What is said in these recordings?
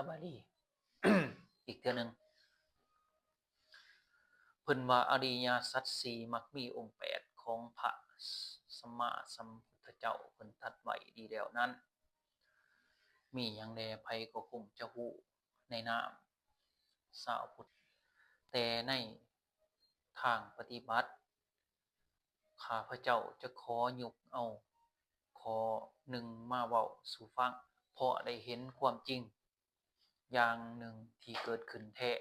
ບາລີ ອີກເທື່ອໜຶ່ງ ເພິ່ນວ່າອະລິຍະສັດສີ່ມັກມີອົງແປດຂອງພະສຳມາສຳພຸດທະເຈົ້າເພິ່ນຕັດໄວ້ດີແລ້ວນັ້ນ ມີຫຍັງແດ່ ໃຜກໍຄົງຈະຮູ້ໃນນາມຊາວພຸດ ແຕ່ໃນທາງປະຕິບັດ ຂ້າພະເຈົ້າຈະຂໍຍົກເອົາຂໍ້ໜຶ່ງມາເວົ້າສູ່ຟັງ ເພາະໄດ້ເຫັນຄວາມຈິງຢ່າງໜຶ່ງທີ່ເກີດຂຶ້ນແທ້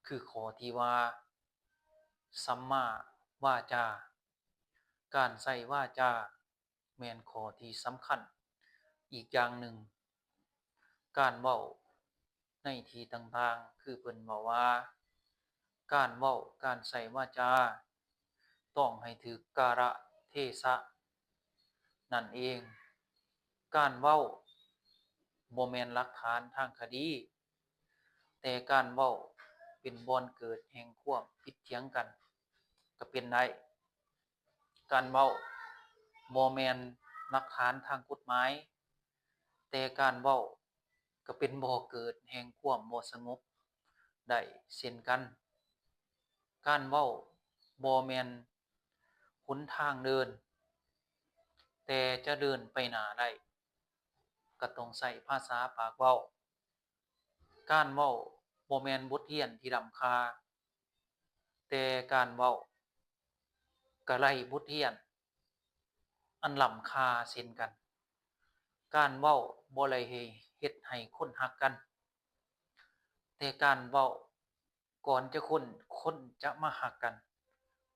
ຄືຂໍ້ທີ່ວ່າ ສຳມາວາຈາ ການໃຊ້ວາຈາ ແມ່ນຂໍ້ທີ່ສຳຄັນອີກຢ່າງໜຶ່ງ. ການເວົ້າໃນທີ່ຕ່າງໆ ຄືເພິ່ນເວົ້າວ່າ ການເວົ້າ ການໃຊ້ວາຈາ ຕ້ອງໃຫ້ຖືກກາລະເທສະນັ້ນເອງ. ການເວົ້າບໍ່ແມ່ນຫຼັກຖານທາງຄະດີ, ແຕ່ການເວົ້າເປັນບ່ອນເກີດແຫ່ງຄວາມຜິດຖຽງກັນກໍເປັນໄດ້. ການເວົ້າບໍ່ແມ່ນຫຼັກຖານທາງກົດໝາຍ, ແຕ່ການເວົ້າກໍເປັນບໍ່ເກີດແຫ່ງຄວາມບໍ່ສະຫງົບໄດ້ເຊັ່ນກັນ. ການເວົ້າບໍ່ແມ່ນຫົນທາງເດີນ, ແຕ່ຈະເດີນໄປໜ້າໄດ້ ກໍຕ້ອງໃຊ້ພາສາປາກເວົ້າ. ການເວົ້າບໍ່ແມ່ນບົດຮຽນທີ່ລ້ຳຄ່າ, ແຕ່ການເວົ້າກໍໄດ້ບົດຮຽນອັນລ້ຳຄ່າເຊັ່ນກັນ. ການເວົ້າບໍ່ໄດ້ເຮັດໃຫ້ຄົນຮັກກັນ, ແຕ່ການເວົ້າ ກ່ອນຈະຄົນ ຄົນຈະມາຮັກກັນ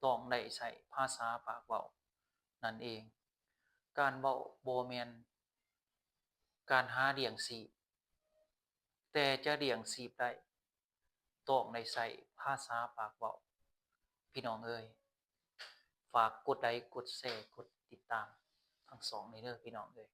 ຕ້ອງໄດ້ໃຊ້ພາສາປາກເວົ້ານັ້ນເອງ. ການເວົ້າບໍ່ແມ່ນການຫາລ້ຽງຊີບ, ແຕ່ຈະລ້ຽງຊີບໄດ້ ຕ້ອງໄດ້ໃຊ້ພາສາປາກເວົ້າ. ພີ່ນ້ອງເອີຍ, ຝາກກົດໄລ, ກົດແຊ, ກົດຕິດຕາມທັງສອງນີ້ເດີ ພີ່ນ້ອງເອີຍ.